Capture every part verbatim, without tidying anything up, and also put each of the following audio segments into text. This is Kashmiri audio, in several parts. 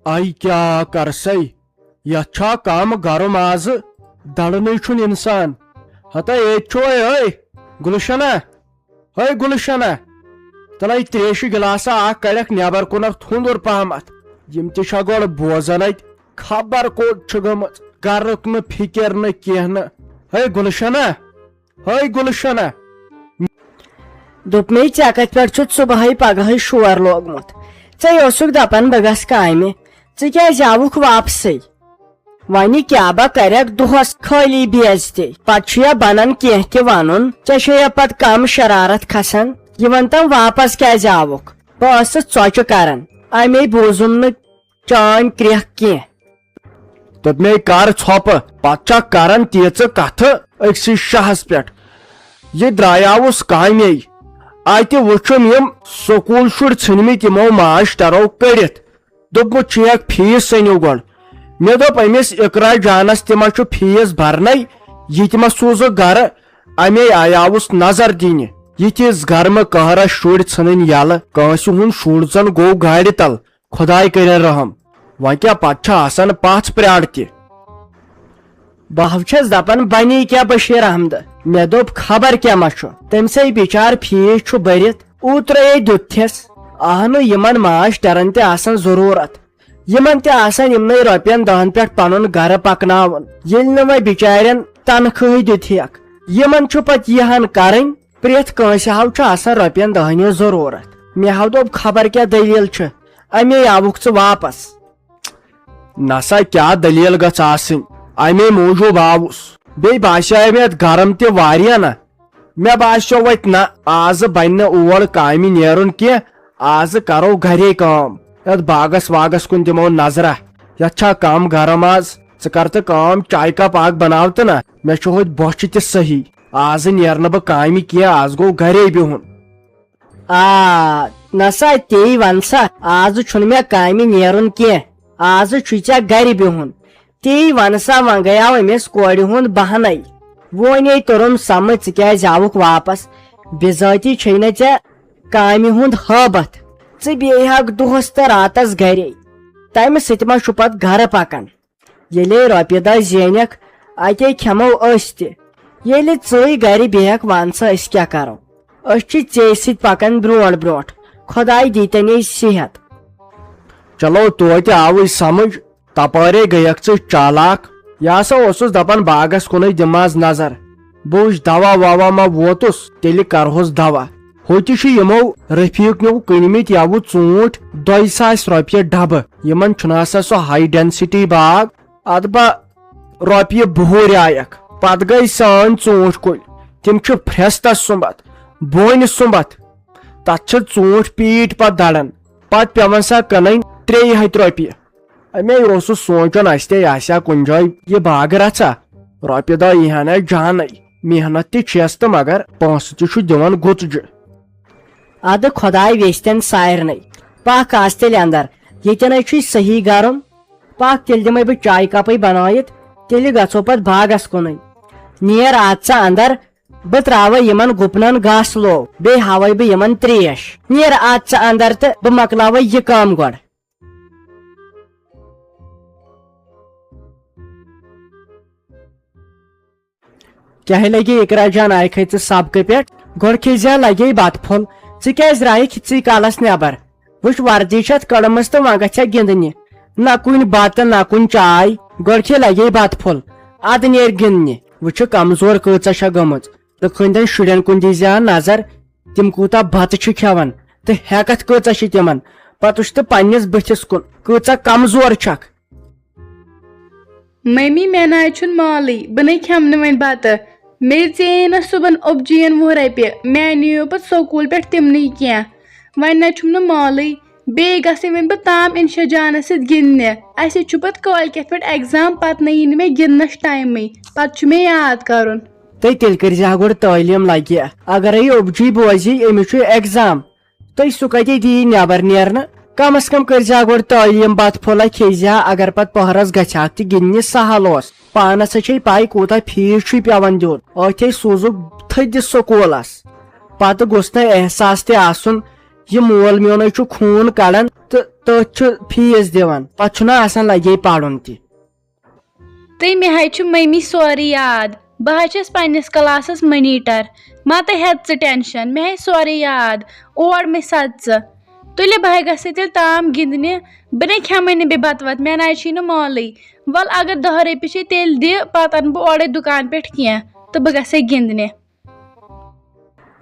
آے کیٛاہ کرسے؟ یتھ چھا کم گرم آزٕ؟ دڑنٕے چھُنہٕ انسان۔ ہتا ییٚتہِ چھُ، ہے، ہے، گُلشنہ، ہے گُلشنہ، تلے تریشہِ گلاسہ اکھ کڑکھ نٮ۪بر کُنتھ تھوٚنٛدُر پہمتھ۔ یِم تہِ چھا گۄڈٕ بوزان اتہِ، خبر کوٚت چھِ گٔمٕژ۔ گرُک نہٕ فکر نہٕ کینٛہہ نہٕ۔ ہے گُلشنہ، ہے گُلشنہ۔ دوٚپ مے، ژےٚ کتہِ پٮ۪ٹھ چھُتھ صبحٲے پگہٲے شور لوگمُت؟ ژے اوسُکھ دپان بہٕ گژھٕ کامہِ، ژٕ کیازِ آوُکھ واپسٕے؟ وۄنۍ کیٛاہ با کرکھ دۄہس خٲلی بے عزتی، پتہٕ چھُیا بنان کینٛہہ تہِ ونُن؟ ژےٚ چھےٚ یا پتہٕ کم شرارت کھسان؟ یہِ ون تم واپس کیازِ آوُکھ؟ بہٕ ٲسٕس ژۄچہِ کران، امے بوٗزُم نہٕ چٲنۍ کرٛیکھ کینٛہہ۔ دوٚپمے، کر ژھۄپہٕ، پتہٕ چھکھ کران تیٖژٕ کتھٕ أکسٕے شاہس پٮ۪ٹھ۔ یہِ درٛایاوُس کامے۔ اتہِ وُچھُم یِم سکوٗل شُرۍ ژھٕنمٕتۍ یِمو ماشٹرو کٔڑِتھ۔ دوٚپمُت چھُ ہیٚکھ فیٖس ژھٕنِو گۄڈٕ۔ مےٚ دوٚپ أمِس اقرا جانس تہِ ما چھُ فیٖس برنے، یہِ تہِ ما سوٗزُکھ گرٕ؟ امے آیاوُس نظر دِنہِ۔ یِتھِس گرمہٕ قہرس شُرۍ ژھٕنٕنۍ یلہٕ، کٲنٛسہِ ہُنٛد شُر زن گوٚو گاڑِ تل۔ خۄداے کٔرِن رحم۔ وۄنۍ کیٛاہ، پتہٕ چھا آسان پژھ پرٛاٹھ تہِ؟ بہٕ ہا چھَس دپان، بنی کیٛاہ بشیر احمدٕ؟ مےٚ دوٚپ، خبر کیٛاہ ما چھُ۔ تٔمۍ سٕے بِچار فیٖس چھُ بٔرِتھ، اوترَے دیُتتھس۔ اہنُو، یِمن ماشٹرن تہِ آسان ضروٗرت۔ یِمن تہِ آسان یِمنٕے رۄپین دہن پٮ۪ٹھ پنُن گرٕ پکناوُن۔ ییٚلہِ نہٕ وۄنۍ بِچارٮ۪ن تنخواہٕے دِتھ ہیٚکھ، یِمن چھُ پتہٕ یِہن کرٕنۍ۔ پرٛٮ۪تھ کٲنٛسہِ ہاو چھُ آسان رۄپین دہن ہٕنٛز ضروٗرت۔ مےٚ ہاو دوٚپ، خبر کیٛاہ دٔلیٖل چھِ، اَمے آوُکھ ژٕ واپس۔ نسا کیٛاہ دٔلیٖل گٔژھ آسٕنۍ، اَمے موٗجوٗب آوُس۔ بیٚیہِ باسیٛاے مےٚ اَتھ گرم تہِ واریاہ نہ۔ مےٚ باسیو وۄنۍ نہ، آزٕ بنہِ نہٕ اور کامہِ نیرُن کینٛہہ، آزٕ کرو گرے کٲم۔ یتھ باغس واغس کُن دِمو نظرہ۔ یتھ چھا کم گرم آز؟ ژٕ کر تہٕ کٲم، چایہِ کپ اکھ بناو تہٕ نہ، مےٚ چھُ ہوٚتہِ بۄچھِ تہِ صحیح۔ آزٕ نیرٕ نہٕ بہٕ کامہِ کینٛہہ، آز گوٚو گرے بِہُن۔ آ، نسا تی ون سا، آزٕ چھُنہٕ مےٚ کامہِ نیرُن کینٛہہ، آزٕ چھُے ژےٚ گرِ بِہُن۔ تی ون سا، وۄنۍ گٔیاو أمِس کورِ ہُنٛد بہانے۔ وۄنۍ ہے توٚرُم سمجھ ژٕ کیازِ آوُکھ واپس، بِذٲتی چھے نہٕ ژےٚ کامہِ ہُنٛد ہٲبتھ۔ ژٕ بیٚہہِ ہاکھ دۄہس تہٕ راتس گرے، تمہِ سۭتۍ ما چھُ پتہٕ گرٕ پکان؟ ییٚلے رۄپیہِ دہ زینکھ، اتے کھٮ۪مو أسۍ تہِ۔ ییٚلہِ ژٕے گرِ بیہکھ، وَن سا أسۍ کیٛاہ کرو؟ أسۍ چھِ ژے سۭتۍ پکان برونٛٹھ برونٛٹھ۔ خۄداے دیٖتن یے صحت۔ چلو، توتہِ آوٕے سمجھ، تپٲرے گٔیکھ ژٕ چالاک۔ یہِ ہسا اوسُس دپان باغس کُنُے دِمہٕ ہس نظر۔ بہٕ وٕچھ دوا ووا ما ووتُس، تیٚلہِ کرہوس دوا۔ ہوٚتہِ چھِ یِمو رفیٖق نیو کٕنمٕتۍ یَوٕ ژوٗنٛٹھۍ دۄیہِ ساسہِ رۄپیہِ ڈبہٕ۔ یِمن چھُنہٕ آسان سُہ ہاے ڈینسٹی باغ۔ ادٕ با رۄپیہِ بُہُرۍ آیکھ، پتہٕ گٔے سٲنۍ ژوٗنٛٹھۍ کُلۍ۔ تِم چھِ پھرٛستس سُمبتھ، بونہِ سُمبتھ۔ تتھ چھِ ژوٗنٛٹھۍ پیٖٹۍ پتہٕ دڑان، پتہٕ پٮ۪وان سۄ کٕنٕنۍ ترٛیٚیہِ ہتہِ رۄپیہِ۔ اَمے اوسُس سونٛچان، اَسہِ تہِ آسہِ ہا کُنہِ جایہِ یہِ باغہٕ رژھا، رۄپیہِ دہ یی ہن اَسہِ جانٕے۔ محنت تہِ چھَس تہٕ مگر پونٛسہٕ تہِ چھُ دِوان گُتجہِ۔ ادٕ خۄداے ویٚژھتن سارنٕے۔ پکھ آس تیٚلہِ اندر، ییٚتٮ۪ن ہے چھُے صحیح گرم۔ پکھ تیٚلہِ دِمے بہٕ چایہِ کپے بنٲیِتھ، تیٚلہِ گژھو پتہٕ باغس کُنُے۔ نیر آد سا اندر، بہٕ تراوے یِمن گُپنن گاسہٕ لوو، بیٚیہِ ہاوے بہٕ یِمن تریش۔ نیر آد سا اندر تہٕ بہٕ مۄکلاوے یہِ کٲم گۄڈٕ۔ کیٛاہ لگے اقرا جان، آیہِ کھے ژٕ سبقہٕ پٮ۪ٹھ؟ گۄڈٕ کھیٚزِ ہا لگے بتہٕ پھوٚل، ژٕ کیٛازِ درٛایکھ یِژٕے کالس نٮ۪بر؟ وٕچھ، وردی چھتھ کٔڑمٕژ تہٕ وۄنۍ گژھِ ہا گِنٛدنہِ۔ نہ کُنہِ بتہٕ، نہ کُنہِ چاے، گۄڈٕ کھے لگے بتہٕ پھوٚل، ادٕ نیرِ گِنٛدنہِ۔ وٕچھِ، کمزور کۭژاہ چھےٚ گٔمٕژ۔ تہٕ کھٔنٛدٮ۪ن شُرٮ۪ن کُن دیٖزِ ہا نظر، تِم کوٗتاہ بتہٕ چھِ کھٮ۪وان تہٕ ہٮ۪کتھ کۭژاہ چھِ تِمن۔ پتہٕ وٕچھ تہٕ پننِس بٕتھِس کُن، کۭژاہ کمزور چھکھ۔ ممی، مےٚ نہ حظ چھُنہٕ مالٕے، بہٕ نَے کھٮ۪مہٕ نہٕ وۄنۍ بتہٕ۔ مےٚ ژیٚیے نہ صُبحن اوٚبجِین وُہ رۄپیہِ، مےٚ نِیو پتہٕ سکوٗل پٮ۪ٹھ تِمنٕے کینٛہہ۔ وۄنۍ نہ چھُم نہٕ مالٕے، بیٚیہِ گژھے وۄنۍ بہٕ تام انشا جانس سۭتۍ گِنٛدنہِ۔ اسہِ چھُ پتہٕ کٲلۍ کٮ۪تھ پٮ۪ٹھ ایگزام، پتہٕ نہ یی نہٕ مےٚ گِنٛدنس ٹایمٕے، پتہٕ چھُ مےٚ یاد کرُن۔ تہٕ تیٚلہِ کٔرۍ زِ ہا گۄڈٕ تعلیٖم لگہِ۔ اگرے یہِ اوٚبجی بوزِ، أمِس چھُ ایگزام، تہٕ سُہ کتے دِیہِ نٮ۪بر نیرنہٕ؟ کم از کم کٔرۍ زِ ہا گۄڈٕ تعلیٖم، بتہٕ پھوٚلہ کھیٚیہِ زِ ہا، اگر پتہٕ پہرس گژھِ ہاکھ تہِ گِنٛدنہِ سہل اوس۔ پانس ہے چھے پاے کوٗتاہ فیٖس چھُے پٮ۪وان دیُن، أتھۍ ہے سوٗزُکھ تھٔدِس سکوٗلس۔ پتہٕ گوٚژھ نہٕ احساس تہِ آسُن یہِ مول میونُے چھُ خوٗن کڑان تہٕ تٔتھۍ چھُ فیس دِوان، پتہٕ چھُنہ آسان لگے پرُن تہِ۔ تہٕ مےٚ حظ چھُ مٔمی سورُے یاد۔ بہٕ حظ چھَس پنٛنِس کلاسَس مٔنیٖٹر۔ مہ تہٕ ہٮ۪تھ ژٕ ٹٮ۪نشَن، مےٚ حظ سورُے یاد۔ اور مےٚ سَد ژٕ۔ تُلہِ بہٕ حظ گژھٕ تیٚلہِ تام گِنٛدنہِ۔ بہٕ نَے کھٮ۪مَے نہٕ بیٚیہِ بَتہٕ وَتہٕ، مےٚ نَے چھُے نہٕ مالٕے۔ وَلہٕ اگر دَہ رۄپیہِ چھِ تیٚلہِ دِ، پَتہٕ اَنہٕ بہٕ اورَے دُکان پٮ۪ٹھ کینٛہہ تہٕ بہٕ گژھٕ گِنٛدنہِ۔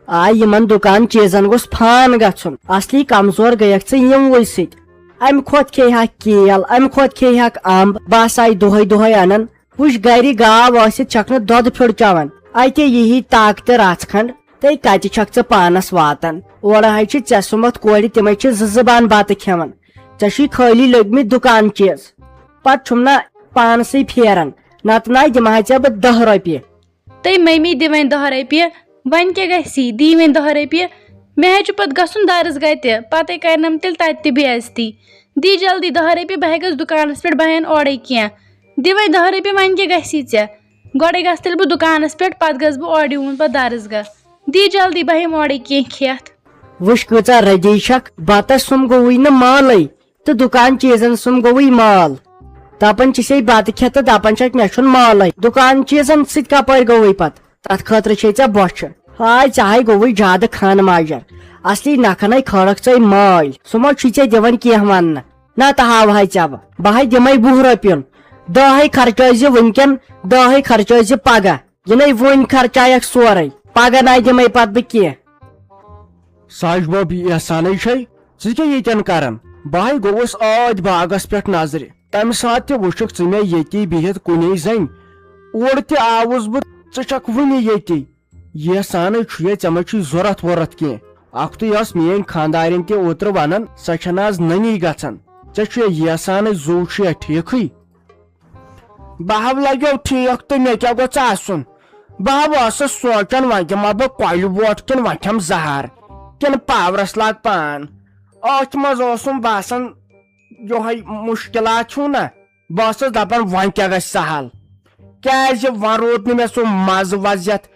آ، یِمن دُکان چیٖزن گوٚژھ فان گژھُن۔ اصلی کمزور گٔیکھ ژٕ یِموٕے سۭتۍ۔ امہِ کھۄتہٕ کھیٚیہِ ہا کیل، امہِ کھۄتہٕ کھیٚیہِ ہاکھ امب، بس آیہِ دۄہے دۄہے انان۔ وٕچھ گرِ گاو ٲسِتھ چھکھ نہٕ دۄدٕ پھیوٚر چٮ۪وان۔ اتے یِہی طاقتہِ رژھ کھنڈ، تہٕ کتہِ چھکھ ژٕ پانس واتان؟ اورٕ ہاے چھِ ژےٚ سُمتھ کورِ، تِمے چھِ زٕ زٕ بان بتہٕ کھٮ۪وان۔ ژےٚ چھُے خٲلی لٔگمٕتۍ دُکان چیٖز۔ پتہٕ چھُم نہ پانسٕے پھیران، نتہٕ ناے دِمہٕ ہا ژےٚ بہٕ دَہ رۄپیہِ۔ تہٕ مٔمی دِ وۄنۍ دَہ رۄپیہِ، وۄنۍ کیٛاہ گژھی؟ دی وۄنۍ دَہ رۄپیہِ۔ مےٚ حظ چھُ پَتہٕ گژھُن درسگاہ تہِ، پَتَے کَرنَم تیٚلہِ تَتہِ تہِ بے عزتی۔ دی جلدی دَہ رۄپیہِ، بہٕ ہٮ۪کَس دُکانَس پٮ۪ٹھ، بہٕ ہٮ۪ن اورَے کینٛہہ۔ دِ وۄنۍ دَہ رۄپیہِ، وۄنۍ کیٛاہ گژھی ژےٚ؟ گۄڈَے گژھٕ تیٚلہِ بہٕ دُکانَس پٮ۪ٹھ، پَتہٕ گژھٕ بہٕ اورٕ یِوُن پَتہٕ درسگاہ۔ دی جلدی، بہٕ ہٮ۪مہٕ اورَے کینٛہہ کھٮ۪تھ۔ وٕچھ کۭژاہ رٔدی چھَکھ، بَتَس سُم گوٚوُے نہٕ مالٕے۔ تہٕ دُکان چیٖزن سُم گوٚوٕے مال۔ دپان چھسے بتہٕ کھٮ۪تھ تہٕ دپان چھکھ مےٚ چھُنہٕ مالے۔ دُکان چیٖزن سۭتۍ کپٲرۍ گوٚوٕے پتہٕ؟ تتھ خٲطرٕ چھے ژےٚ بۄچھِ۔ ہاے، ژےٚ ہاے گوٚوٕے زیادٕ خان ماجر۔ اصلی نکھنے کھٲرکھ ژے مٲلۍ۔ سُہ ما چھُے ژےٚ دِوان کینٛہہ وننہٕ؟ نہ تہٕ ہاوہاے ژےٚ بہٕ۔ بہٕ ہاے دِمے وُہ رۄپیُن۔ دہ ہاے خرچٲے زِ وُنکٮ۪ن، دہ ہاے خرچٲے زِ پگاہ۔ یہِ نے وُنۍ خرچایکھ سورے۔ پگاہ ناے دِمے پتہٕ بہٕ کینٛہہ۔ ساج بب، یہِ احسانٕے چھے؟ ژٕ کیٛاہ ییٚتٮ۪ن کران؟ بہٕ ہاے گوٚوُس ٲدۍ باغس پٮ۪ٹھ نظرِ۔ تمہِ ساتہٕ تہِ وُچھُکھ ژٕ مےٚ ییٚتی بِہِتھ کُنے زٔنۍ۔ اورٕ تہِ آوُس بہٕ، ژٕ چھکھ وُنہِ ییٚتی۔ یہِ احسانٕے چھُ یے، ژےٚ ما چھُے ضروٗرت وورت کینٛہہ؟ اکھتُے ٲس میٲنۍ خانٛدارِنۍ تہِ اوترٕ ونان، سۄ چھنہٕ از نٔنی گژھان۔ ژےٚ چھُے یہِ احسانٕے زُو چھُیا ٹھیٖکھٕے؟ بہٕ ہا لگیو ٹھیٖک تہٕ مےٚ کیٛاہ گوٚژھ آسُن؟ بہٕ ہا ٲسٕس سونٛچان وۄنۍ دِمہٕ ہا بہٕ کۄلہِ ووٹ کِنہٕ وۄنۍ کھٮ۪مہٕ زہر کِنہٕ پاورس لاگہٕ پان۔ أتھۍ منٛز اوسُم باسان یِہوٚے مُشکِلات چھُو نہ، بہٕ ٲسٕس دپان وۄنۍ کیٛاہ گژھِ سہل، کیٛازِ وۄنۍ روٗد نہٕ مےٚ سُہ مزٕ وزیت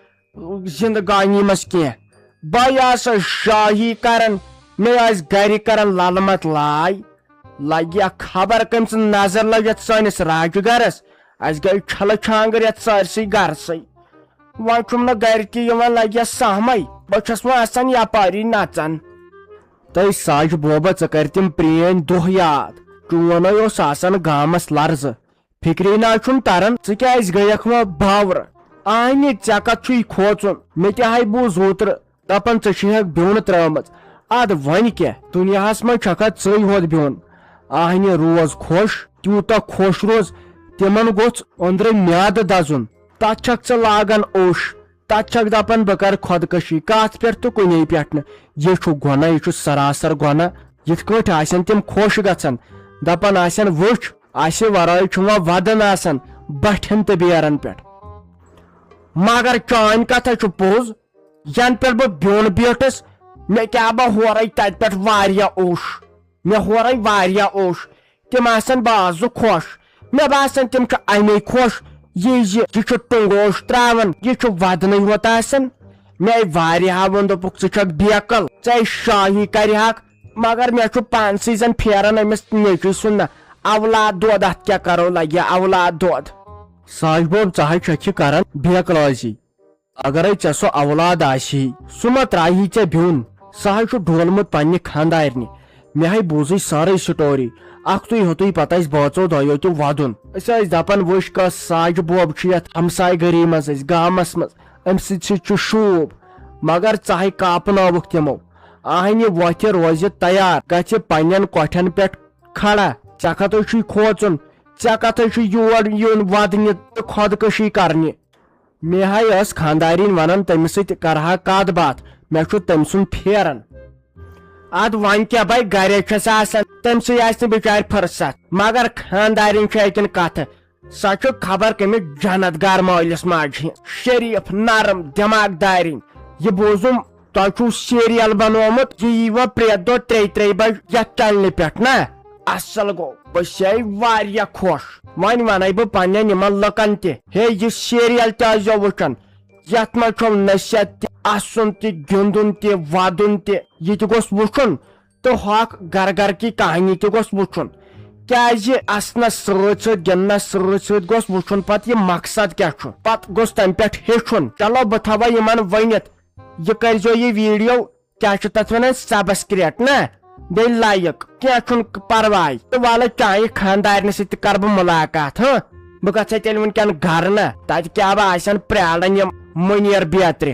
زندگانی منٛز کینٛہہ۔ بہٕ آسہٕ شٲہی کران، مےٚ آسہِ گرِ کران للہٕ مت لاے۔ لگہِ ہا خبر کٔمۍ سٕنٛز نظر لٔج یتھ سٲنِس راجہِ گرس۔ اسہِ گٔے چھلہٕ چھانٛگٕر یتھ سٲرسٕے گرسٕے۔ وۄنۍ چھُم نہٕ گرِ تہِ یِوان، لگہِ ہا سہمے۔ بہٕ چھُس وۄنۍ آسان یپاری نژان۔ تہٕ ساجہِ بوبہ، ژٕ کر تِم پرٛٲنۍ دۄہ یاد۔ چون اوس آسان گامس لرزٕ۔ فکرے نہ چھُم تران، ژٕ کیازِ گٔیکھ وۄنۍ باورٕ؟ آہنہِ، ژےٚ کتھ چھُے کھوژُن؟ مےٚ تہِ ہاے بوٗز اوترٕ، دپان ژےٚ چھُے ہکھ بیوٚن ترٲومٕژ۔ ادٕ وۄنۍ کیٛاہ؟ دُنیاہس منٛز چھکھا ژٕے ہوت بیوٚن؟ آہنہِ، روز خۄش، تیوٗتاہ خۄش روز، تِمن گوٚژھ أنٛدرٕ میادٕ دزُن۔ تتھ چھکھ ژٕ لاگان اوٚش، تتھ چھکھ دپان بہٕ کرٕ خۄدکشی، کتھ پٮ۪ٹھ تہٕ کُنے پٮ۪ٹھ نہٕ۔ یہِ چھُ گۄناہ، یہِ چھُ سراسر گۄناہ۔ یِتھ کٲٹھۍ آسن تِم خۄش گژھان، دپان آسن وٕچھ، اسہِ ورٲے چھُ وۄنۍ ودان آسان بٹھٮ۪ن تہٕ بیرن پٮ۪ٹھ۔ مگر چٲنۍ کتھا چھُ پوٚز، ینہٕ پٮ۪ٹھ بہٕ بیوٚن بیٖٹھٕس، مےٚ کیٛاہ بہٕ ہورے تتہِ پٮ۪ٹھ واریاہ اوٚش، مےٚ ہورے واریاہ اوٚش۔ تِم آسن بازٕ خۄش، مےٚ باسان تِم چھِ امے خۄش، یہِ زِ یہِ چھُ ٹُنٛگوش ترٛاوان، یہِ چھُ ودنٕے ہوت آسان۔ مےٚ واریاہو ووٚن، دوٚپُکھ، "ژٕ چھکھ بیقل، ژےٚ شٲہی کرِ ہاکھ۔" مگر مےٚ چھُ پانسٕے زن پھیران أمِس نیٚچوۍ سُنٛد نہٕ اولاد دود، اتھ کیٛاہ کرو لگہِ اولاد دود۔ ساج بوب، ژٕ ہاے چھکھ یہِ کران بیقلٲزی۔ اگرے ژےٚ سُہ اولاد آسی، سُہ ما ترٛاوہی ژےٚ بیوٚن؟ سُہ ہا چھُ ڈولمُت پننہِ خانٛدارنہِ۔ مےٚ ہاے بوٗزٕے سٲرٕے story۔ اکھتُے ہیوٚتُے پتہٕ اسہِ بٲژو دۄیو تہِ ودُن۔ أسۍ ٲسۍ دپان، وٕچھ کۄس ساجہِ بوب چھِ یتھ ہمسایہِ گٔری منٛز، أسۍ گامس منٛز، أمۍ سٕنٛدِ سۭتۍ چھُ شوٗب۔ مگر ژٕ ہاے کاپنٲوُکھ تِمو۔ آہنہِ وۄتھِ روزِ تیار، گژھِ پننٮ۪ن کۄٹھٮ۪ن پٮ۪ٹھ کھڑا۔ ژےٚ کتھے چھُے کھوژُن؟ ژےٚ کتھے چھُے یور یُن ودنہِ تہٕ خۄدکشی کرنہِ؟ مےٚ ہاے ٲس خانٛدارِنۍ ونان، تٔمِس سۭتۍ کرٕ ہا کتھ باتھ، مےٚ چھُ تٔمۍ سُنٛد پھیران۔ ادٕ وۄنۍ کیٛاہ بے، گرے چھس آسان، تٔمۍ سٕے آسہِ نہٕ بِچارِ فرصت۔ مگر خانٛدارِنۍ چھِ اتٮ۪ن کتھٕ، سۄ چھِ خبر کٔمِس جنت گار مٲلِس ماجہِ ہِنٛز، شریف، نرم، دٮ۪ماغ دارِنۍ۔ یہِ بوٗزُم تۄہہِ چھُو serial بنومُت، یہِ یی وۄنۍ پرٛٮ۪تھ دۄہ ترٛیٚیہِ ترٛیٚیہِ بجہِ یتھ channelہِ پٮ۪ٹھ نا؟ اصل گوٚو، بہٕ چھسے واریاہ خۄش۔ وۄنۍ ونَے بہٕ پننٮ۪ن یِمن لُکن تہِ، ہے، یہِ serial تہِ ٲسۍزیو وٕچھان، یتھ منٛز چھُم نصیحت تہِ، اسُن تہِ، گِنٛدُن تہِ، ودُن تہِ۔ یہِ تہِ گوٚژھ وٕچھُن تہٕ ہۄکھ گرٕ گرٕ کی کہانی تہِ گوٚژھ وٕچھُن۔ کیازِ اسنس سۭتۍ سۭتۍ، گِنٛدنس سۭتۍ سۭتۍ گوٚژھ وٕچھُن پتہٕ یہِ مقصد کیٛاہ چھُ، پتہٕ گوٚژھ تمہِ پٮ۪ٹھ ہیٚچھُن۔ چلو، بہٕ تھاوے یِمن ؤنِتھ، یہِ کٔرۍزیو یہِ video، کیٛاہ چھُ تتھ ونان، subscribe نا، بیٚیہِ like، کینٛہہ چھُنہٕ پرواے۔ تہٕ وَلہٕ چانہِ خانٛدارنہِ سۭتۍ تہِ کرٕ بہٕ مُلاقات، ہاں؟ بہٕ گژھے تیٚلہِ وٕنکٮ۪ن گرٕ نا، تتہِ کیٛاہ بہٕ آسن پرٛاران یِم مُنیر بیترِ۔